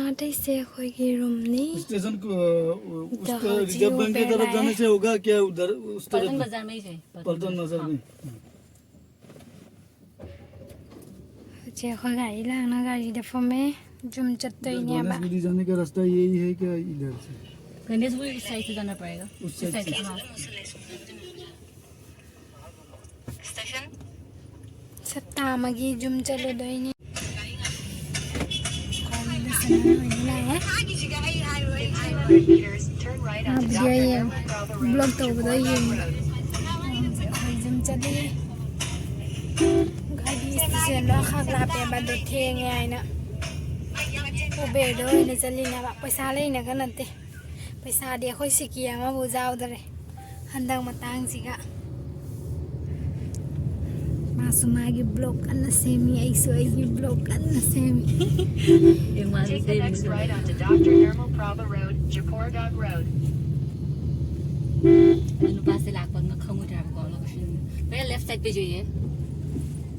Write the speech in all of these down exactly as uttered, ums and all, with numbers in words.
ꯑꯇꯩꯁꯦ ꯑꯩꯈꯣꯏꯒꯤ ꯔꯨꯝꯅꯤ꯫ स्टेशन को, अ, उस अ, तरफ, हजी रिजर्व बैंक की उबेर तरफ आए। जाने से होगा क्या उधर, उस तरफ? पल्टन बाजार में ही है, पल्टन पल्टन बाजार। बाजार में। ꯍꯧꯖꯤꯛ ꯑꯩꯈꯣꯏ ꯒꯥꯔꯤ ꯂꯥꯡꯅ ꯒꯥꯔꯤꯗ ꯐꯝꯃꯦ꯫ ꯌꯨꯝ ꯆꯠꯇꯣꯏꯅꯦꯕ꯫ गणेशगुरी जाने का रास्ता यही है क्या इधर से? गणेशगुरी उस साइड से जाना पड़ेगा। उस उस साइड साइड से। से, हाँ। ꯍꯞꯇꯥ ꯑꯃꯒꯤ ꯌꯨꯝ ꯆꯠꯂꯨꯗꯣꯏꯅꯤ꯫ ꯃꯥ ꯚꯤꯗꯤꯑꯣ ꯌꯦꯡ-, ꯕ꯭ꯂꯣꯛ ꯇꯧꯕꯗꯣ ꯌꯦꯡꯉꯤ꯫ ꯑꯩꯈꯣꯏ ꯌꯨꯝ ꯆꯠꯂꯤ꯫ ꯒꯥꯔꯤ ꯏꯁꯇꯦꯁꯟꯗꯣ ꯈꯔ ꯂꯥꯞꯄꯦꯕ, ꯑꯗꯣ ꯊꯦꯡꯉꯦ ꯍꯥꯏꯅ ꯎꯕꯦꯔꯗ ꯑꯣꯏꯅ ꯆꯠꯂꯤꯅꯦꯕ꯫ ꯄꯩꯁꯥ ꯂꯩꯅꯒ ꯅꯠꯇꯦ꯫ ꯄꯩꯁꯥꯗꯤ ꯑꯩꯈꯣꯏ ꯁꯤꯀꯤ ꯑꯃꯕꯨ ꯌꯥꯎꯗꯔꯦ ꯍꯟꯗꯛ ꯃꯇꯥꯡꯁꯤꯒ꯫ ꯃꯥꯁꯨ ꯃꯥꯒꯤ ꯕ꯭ꯂꯣꯛ ꯀꯟꯅ ꯁꯦꯝꯃꯤ, ꯑꯩꯁꯨ ꯑꯩꯒꯤ ꯕ꯭ꯂꯣꯛ ꯀꯟꯅ ꯁꯦꯝꯃꯤ꯫ ꯑꯦ, ꯃꯥꯁꯨ take the next ꯁꯦꯝꯃꯤ꯫ Right onto Doctor Nirmal Prabha Road, Japoraghat Road. ꯑꯗꯨ ꯅꯨꯄꯥꯁꯦ ꯂꯥꯛꯄ ꯉ-, ꯈꯪꯉꯨꯗ꯭ꯔꯦ ꯍꯥꯏꯕꯀꯣ, ꯂꯣꯀꯦꯁꯟ꯫ ꯚꯩꯌꯥ, ꯂꯦꯐ ꯁꯥꯏꯗ ꯄꯦ ꯖꯥꯏꯌꯦ꯫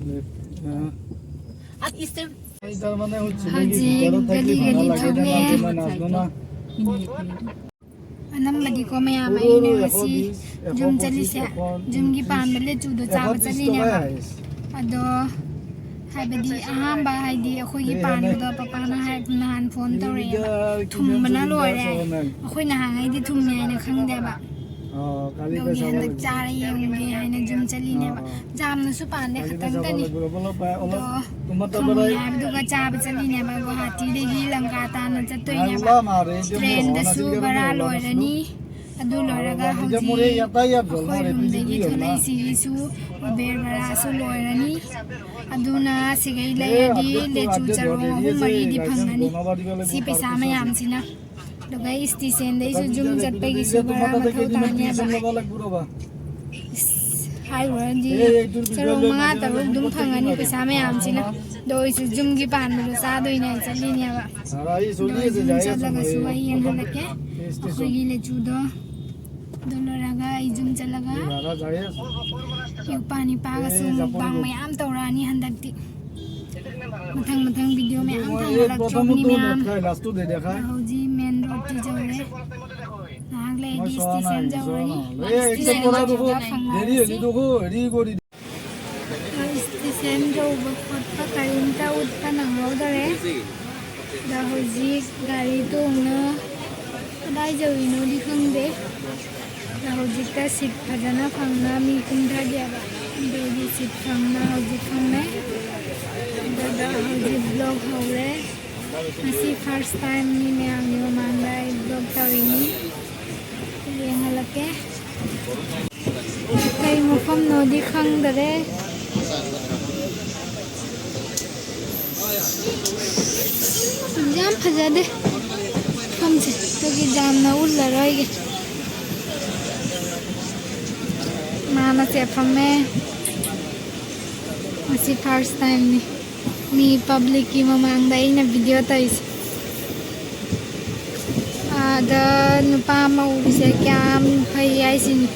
ꯂꯦꯐ, ꯑꯥ꯫ ꯑꯞ ꯏꯁ ꯇꯔꯐ ꯍꯧꯖꯤꯛ ꯒꯂꯤ ꯒꯂꯤ ꯊꯣꯛꯂꯛꯑꯦ꯫ ꯑꯅꯝꯕꯗꯤꯀꯣ ꯃꯌꯥꯝ ꯑꯩꯅ ꯉꯁꯤ ꯌꯨꯝ ꯆꯠꯂꯤꯁꯦ, ꯌꯨꯝꯒꯤ ꯄꯥꯟꯕ ꯂꯦꯆꯨꯗꯣ ꯆꯥꯕ ꯆꯠꯂꯤꯅꯦꯕ꯫ ꯑꯗꯣ ꯍꯥꯏꯕꯗꯤ ꯑꯍꯥꯟꯕ ꯍꯥꯏꯗꯤ ꯑꯩꯈꯣꯏꯒꯤ ꯄꯥꯟꯕꯗꯣ ꯄꯄꯥꯅ ꯍꯥꯏ-, ꯅꯍꯥꯟ ꯐꯣꯟ ꯇꯧꯔꯛꯑꯦꯕ꯫ ꯊꯨꯝꯕꯅ ꯂꯣꯏꯔꯦ꯫ ꯑꯩꯈꯣꯏ ꯅꯍꯥꯟꯉꯩꯗꯤ ꯊꯨꯝꯃꯦ ꯍꯥꯏꯅ ꯈꯪꯗꯦꯕ꯫ ꯑꯗꯨꯒꯤ ꯍꯟꯗꯛ ꯆꯥꯔ ꯌꯦꯡꯉꯨꯒꯦ ꯍꯥꯏꯅ ꯌꯨꯝ ꯆꯠꯂꯤꯅꯦꯕ꯫ ꯌꯥꯝꯅꯁꯨ ꯄꯥꯟꯗꯦ, ꯈꯇꯪꯗꯅꯤ꯫ ꯑꯗꯣ ꯊꯨꯝꯃꯤ ꯍꯥꯏꯕꯗꯨꯒ ꯆꯥꯕ ꯆꯠꯂꯤꯅꯦꯕ꯫ ꯒꯨꯋꯥꯍꯥꯇꯤꯗꯒꯤ ꯂꯪꯀꯥ ꯇꯥꯟꯅ ꯆꯠꯇꯣꯏꯅꯦꯕ꯫ ꯇ꯭ꯔꯦꯟꯗꯁꯨ ꯚꯔꯥ ꯂꯣꯏꯔꯅꯤ꯫ ꯑꯗꯨ ꯂꯣꯏꯔꯒ ꯍꯧꯖꯤꯛ ꯑꯩꯈꯣꯏ ꯔꯨꯝꯗꯒꯤ ꯊꯣꯛꯂꯛꯏꯁꯤꯒꯤꯁꯨ ꯎꯕꯦꯔ ꯚꯔꯥꯁꯨ ꯂꯣꯏꯔꯅꯤ꯫ ꯑꯗꯨꯅ ꯁꯤꯈꯩ ꯂꯩꯔꯗꯤ ꯂꯦꯆꯨ ꯆꯔꯣꯡ ꯑꯍꯨꯝ ꯃꯔꯤꯗꯤ ꯐꯪꯒꯅꯤ꯫ ꯁꯤ ꯄꯩꯁꯥ ꯃꯌꯥꯝꯁꯤꯅ꯫ ꯑꯗꯨꯒ ꯏꯁꯇꯦꯁꯟꯗꯩꯁꯨ ꯌꯨꯝ ꯆꯠꯄꯒꯤꯁꯨ ꯚꯔꯥ ꯃꯊꯧ ꯇꯥꯅꯦꯕ꯫ ꯏꯁ, ꯍꯥꯏꯔꯨꯔꯗꯤ ꯆꯔꯣꯡ ꯃꯉꯥ ꯇꯔꯨꯛ ꯑꯗꯨꯝ ꯐꯪꯉꯅꯤ ꯄꯩꯁꯥ ꯃꯌꯥꯝꯁꯤꯅ꯫ ꯑꯗꯣ ꯑꯩꯁꯨ ꯌꯨꯝꯒꯤ ꯄꯥꯟꯕꯗꯣ ꯆꯥꯗꯣꯏꯅꯦ ꯆꯠꯂꯤꯅꯦꯕ꯫ ꯑꯗꯣ ꯑꯩ ꯌꯨꯝ ꯆꯠꯂꯒꯁꯨ ꯑꯩ ꯌꯦꯡꯍꯜꯂꯛꯀꯦ꯫ ꯑꯩꯈꯣꯏꯒꯤ ꯂꯦꯆꯨꯗꯣ꯫ ꯑꯗꯨ ꯂꯣꯏꯔꯒ ꯑꯩ ꯌꯨꯝ ꯆꯠꯂꯒ ꯏꯄꯥ ꯅꯤꯄꯥꯒꯁꯨ ꯃꯨꯛꯕꯥꯡ ꯃꯌꯥꯝ ꯇꯧꯔꯛꯑꯅꯤ ꯍꯟꯗꯛꯇꯤ꯫ ꯃꯊꯪ ꯃꯊꯪ ꯚꯤꯗꯤꯑꯣ ꯃꯌꯥꯝ ꯊꯥꯒꯠꯂꯛꯇ꯭ꯔꯕꯅꯤ ꯃꯌꯥꯝ꯫ ꯑꯗꯣ ꯍꯧꯖꯤꯛ ꯃꯦꯟ ꯔꯣꯗꯇꯤ ꯌꯧꯔꯦ꯫ ꯉꯥꯏꯍꯥꯛ ꯂꯩꯔꯗꯤ ꯁ꯭ꯇꯦꯁꯟ ꯌꯧꯔꯅꯤ꯫ ꯁ꯭ꯇꯦꯁꯟ ꯌꯧꯔꯒ ꯐꯪꯅꯔꯁꯤ꯫ ꯁ꯭ꯇꯦꯁꯟ ꯌꯧꯕ ꯈꯣꯠꯄ ꯀꯔꯤꯝꯇ ꯎꯠꯄ ꯅꯪꯍꯧꯗꯔꯦ꯫ ꯑꯗ ꯍꯧꯖꯤꯛ ꯒꯥꯔꯤ ꯇꯣꯡꯅ ꯀꯗꯥꯏ ꯌꯧꯔꯤꯅꯣꯗꯤ ꯈꯪꯗꯦ꯫ ꯑꯗ ꯍꯧꯖꯤꯛꯇ ꯁꯤꯠ ꯐꯖꯅ ꯐꯪꯅ ꯃꯤ ꯀꯨꯝꯊꯒꯦꯕ꯫ ꯑꯗꯨꯒꯤ ꯁꯤꯠ ꯐꯪꯅ ꯍꯧꯖꯤꯛ ꯐꯪꯅꯩ꯫ ꯑꯗꯨꯒ ꯍꯧꯖꯤꯛ ꯕ꯭ꯂꯣꯛ ꯍꯧꯔꯦ꯫ ꯉꯁꯤ ꯐꯥꯔꯁ ꯇꯥꯏꯝ ꯃꯤ ꯃꯌꯥꯝꯒꯤ ꯃꯃꯥꯡꯗ ꯑꯩ ꯕ꯭ꯂꯣꯛ ꯇꯧꯔꯤꯅꯤ꯫ ꯌꯦꯡꯍꯜꯂꯛꯀꯦ꯫ ꯀꯩ ꯃꯐꯝꯅꯣꯗꯤ ꯈꯪꯗꯔꯦ꯫ ꯌꯥꯝ ꯐꯖꯗꯦ ꯃꯐꯝꯁꯦ, ꯑꯗꯨꯒꯤ ꯌꯥꯝꯅ ꯎꯠꯂꯔꯣꯏꯒꯦ꯫ ꯃꯥꯅ ꯆꯦꯞ ꯐꯝꯃꯦ꯫ ꯉꯁꯤ ꯐꯥꯔꯁ ꯇꯥꯏꯝꯅꯤ ꯃꯤ ꯄꯕ꯭ꯂꯤꯛꯀꯤ ꯃꯃꯥꯡꯗ ꯑꯩꯅ ꯚꯤꯗꯤꯑꯣ ꯇꯧꯔꯤꯁꯦ꯫ ꯑꯥꯗ ꯅꯨꯄꯥ ꯑꯃ ꯎꯔꯤꯁꯦ ꯀꯌꯥꯝ ꯐꯩ ꯍꯥꯏꯁꯤꯅꯤ꯫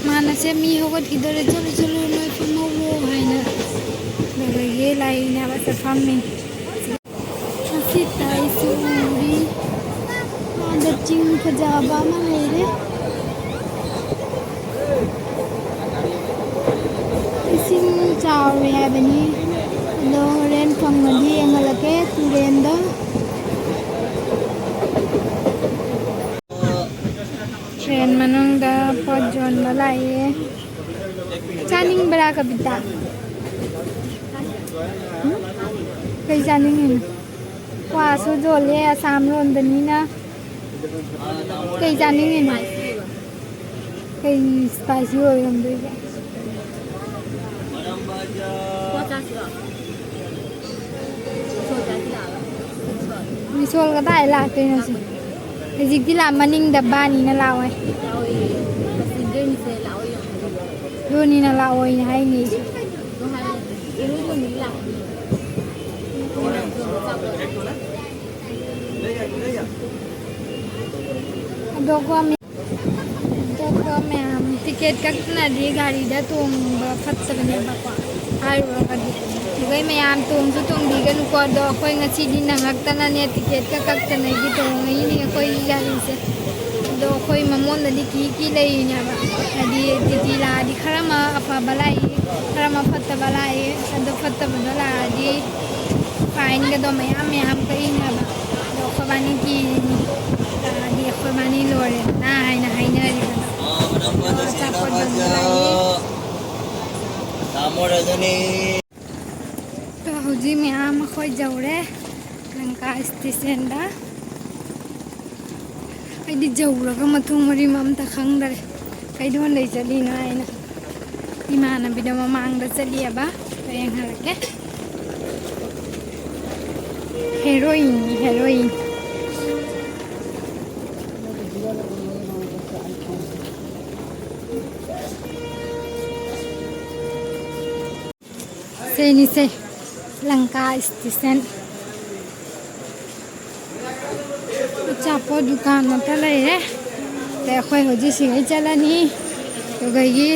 ꯃꯥꯅꯁꯦ "ꯃꯤ ꯍꯧꯒꯠꯈꯤꯗꯣꯔꯦ, ꯆꯠꯂꯨ, ꯆꯠꯂꯨ, ꯅꯣꯏ ꯐꯝꯍꯧꯔꯣ" ꯍꯥꯏꯅ꯫ ꯑꯗꯨꯗꯒꯤ ꯂꯥꯏꯅꯕ ꯆꯠꯐꯝꯅꯤ꯫ ꯉꯁꯤꯇ ꯑꯩꯁꯨ ꯎꯔꯤ꯫ ꯑꯥꯗ ꯆꯤꯡ ꯐꯖꯕ ꯑꯃ ꯂꯩꯔꯦ꯫ ꯏꯁꯤꯡ ꯆꯥꯎꯔꯦ ꯍꯥꯏꯕꯅꯤ꯫ ꯑꯗꯣ ꯍꯣꯔꯦꯟ ꯐꯪꯉꯗꯤ ꯌꯦꯡꯍꯜꯂꯛꯀꯦ ꯇꯨꯔꯦꯟꯗꯣ꯫ ꯇ꯭ꯔꯦꯟ ꯃꯅꯨꯡꯗ ꯄꯣꯠ ꯌꯣꯟꯕ ꯂꯥꯛꯑꯦ꯫ ꯆꯥꯅꯤꯡꯕ꯭ꯔꯥ ꯀꯕꯤꯇꯥ? ꯎꯝ? ꯀꯩ ꯆꯥꯅꯤꯡꯉꯤꯅꯣ? ꯀ꯭ꯋꯥꯁꯨ ꯌꯣꯜꯂꯦ ꯑꯁꯥꯝ ꯂꯣꯟꯗꯅꯤꯅ꯫ ꯀꯩ ꯆꯥꯅꯤꯡꯉꯤꯅꯣ? ꯀꯩ ꯁ꯭ꯄꯥꯏꯁꯤ ꯑꯣꯏꯔꯝꯗꯣꯏꯕ? ꯃꯤꯁꯣꯜ ꯀꯗꯥꯏ ꯂꯥꯛꯇꯣꯏꯅꯣ ꯁꯤ? ꯍꯧꯖꯤꯛꯇꯤ ꯂꯥꯛ ꯃꯅꯤꯡꯗ ꯕꯥꯅꯤꯅ ꯂꯥꯛꯑꯣꯏ꯫ ꯗꯣꯅꯤꯅ ꯂꯥꯛꯑꯣꯏꯅ ꯍꯥꯏꯅꯤ ꯑꯩꯁꯨ꯫ ꯑꯗꯣꯀꯣ ꯃꯤ-, ꯑꯗꯣꯀꯣ ꯃꯌꯥꯝ, ꯇꯤꯀꯦꯠ ꯀꯛꯇꯅꯗꯤ ꯒꯥꯔꯤꯗ ꯇꯣꯡꯕ ꯐꯠꯇꯕꯅꯦꯕꯀꯣ꯫ ꯍꯥꯏꯔꯨꯔꯒꯗꯤ꯫ ꯑꯗꯨꯒꯩ ꯃꯌꯥꯝ ꯇꯣꯡꯁꯨ ꯇꯣꯡꯕꯤꯒꯅꯨꯀꯣ꯫ ꯑꯗꯣ ꯑꯩꯈꯣꯏ ꯉꯁꯤꯗꯤ ꯅꯪꯉꯛꯇꯅꯅꯦ, ꯇꯤꯀꯦꯠꯀ ꯀꯛꯇꯅ ꯑꯩꯗꯤ ꯇꯣꯡꯉꯛꯏꯅꯦ ꯑꯩꯈꯣꯏꯒꯤ ꯒꯥꯔꯤꯁꯦ꯫ ꯑꯗꯣ ꯑꯩꯈꯣꯏ ꯃꯃꯣꯟꯗꯗꯤ ꯀꯤ ꯀꯤ ꯂꯩꯔꯤꯅꯦꯕ꯫ ꯍꯥꯏꯗꯤ ꯇꯤꯇꯤ ꯂꯥꯛꯑꯗꯤ ꯈꯔ ꯑꯃ ꯑꯐꯕ ꯂꯥꯛꯏ, ꯈꯔ ꯑꯃ ꯐꯠꯇꯕ ꯂꯥꯛꯏ꯫ ꯑꯗꯣ ꯐꯠꯇꯕꯗꯣ ꯂꯥꯛꯑꯗꯤ ꯐꯥꯏꯟꯒꯗꯣ ꯃꯌꯥꯝ ꯃꯌꯥꯝ ꯀꯛꯏꯅꯦꯕ꯫ ꯑꯗꯣ ꯑꯩꯈꯣꯏꯕꯥꯅꯤ ꯀꯤꯔꯤꯅꯤ꯫ ꯂꯥꯛꯑꯗꯤ ꯑꯩꯈꯣꯏꯕꯥꯅꯤ ꯂꯣꯏꯔꯦꯗꯅ ꯍꯥꯏꯅ ꯍꯥꯏꯅꯔꯤꯕꯅꯤ꯫ ꯑꯆꯥꯄꯣꯠ ꯌꯣꯟꯕ ꯂꯥꯛꯏ꯫ ꯑꯗꯣ ꯍꯧꯖꯤꯛ ꯃꯌꯥꯝ ꯑꯩꯈꯣꯏ ꯌꯧꯔꯦ ꯂꯪꯀꯥ ꯁ꯭ꯇꯦꯁꯟꯗ꯫ ꯑꯩꯗꯤ ꯌꯧꯔꯒ ꯃꯊꯣꯡ ꯃꯔꯤ ꯑꯝꯇ ꯈꯪꯗꯔꯦ꯫ ꯀꯩꯗꯣꯟꯗꯩ ꯆꯠꯂꯤꯅꯣ ꯍꯥꯏꯅ ꯏꯃꯥꯟꯅꯕꯤꯗꯣ ꯃꯃꯥꯡꯗ ꯆꯠꯂꯤꯑꯕ꯫ ꯍꯣꯔꯦꯟ ꯍꯥꯏꯔꯛꯀꯦ꯫ ꯍꯦꯔꯣꯏꯟꯅꯤ, ꯍꯦꯔꯣꯏꯟ꯫ ꯁꯤꯅꯤꯁꯦ ꯂꯪꯀꯥ ꯁ꯭ꯇꯦꯁꯟ꯫ ꯑꯆꯥꯄꯣꯠ ꯗꯨꯀꯥꯟ ꯑꯃꯠꯇ ꯂꯩꯔꯦ꯫ ꯑꯗꯩ ꯑꯩꯈꯣꯏ ꯍꯧꯖꯤꯛ ꯁꯤꯒꯩ ꯆꯠꯂꯅꯤ꯫ ꯑꯗꯨꯗꯒꯤ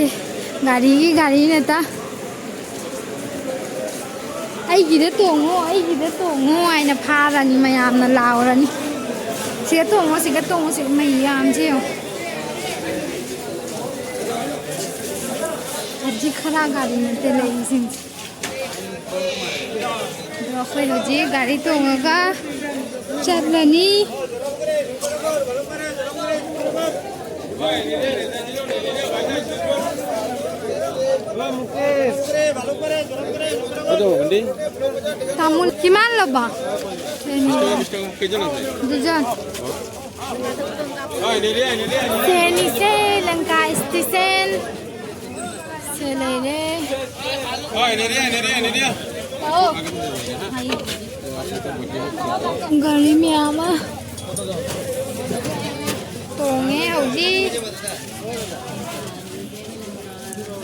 ꯒꯥꯔꯤꯒꯤ ꯒꯥꯔꯤ ꯉꯥꯛꯇ꯫ "ꯑꯩꯒꯤꯗ ꯇꯣꯡꯉꯣ, ꯑꯩꯒꯤꯗ ꯇꯣꯡꯉꯣ" ꯍꯥꯏꯅ ꯐꯥꯔꯅꯤ, ꯃꯌꯥꯝꯅ ꯂꯥꯎꯔꯅꯤ꯫ "ꯁꯤꯗ ꯇꯣꯡꯉꯣ, ꯁꯤꯗ ꯇꯣꯡꯉꯣ", ꯁꯤ ꯃꯌꯥꯝꯁꯦ ꯌꯦꯡꯉꯣ꯫ ꯍꯧꯖꯤꯛ ꯈꯔ ꯒꯥꯔꯤ ꯅꯠꯇꯦ ꯂꯩꯔꯤꯁꯤꯡꯁꯦ꯫ ꯑꯗꯣ ꯑꯩꯈꯣꯏ ꯍꯧꯖꯤꯛ ꯒꯥꯔꯤ ꯇꯣꯡꯉꯒ ꯆꯠꯂꯅꯤ꯫ ꯇꯥꯃꯣ, ꯀꯤꯃꯥꯟ ꯂꯧꯕ? ꯗꯨꯖꯟ꯫ ꯁꯦꯅꯤꯁꯦ ꯂꯪꯀꯥ ꯁ꯭ꯇꯦꯁꯟ꯫ ꯁꯦ ꯂꯩꯔꯦ꯫ ꯒꯥꯔꯤ ꯃꯌꯥꯝ ꯑꯃ ꯇꯣꯡꯉꯦ ꯍꯧꯖꯤꯛ꯫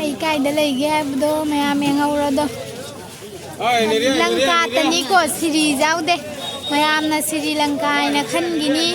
ꯑꯩ ꯀꯥꯏꯗ ꯂꯩꯒꯦ ꯍꯥꯏꯕꯗꯣ ꯃꯌꯥꯝ ꯌꯦꯡꯍꯧꯔꯣ ꯑꯗꯣ꯫ ꯂꯪꯀꯥꯇꯅꯤꯀꯣ, ꯁꯤꯔꯤ ꯌꯥꯎꯗꯦ꯫ ꯃꯌꯥꯝꯅ ꯁꯤꯔꯤ ꯂꯪꯀꯥ ꯍꯥꯏꯅ ꯈꯟꯈꯤꯅꯤ꯫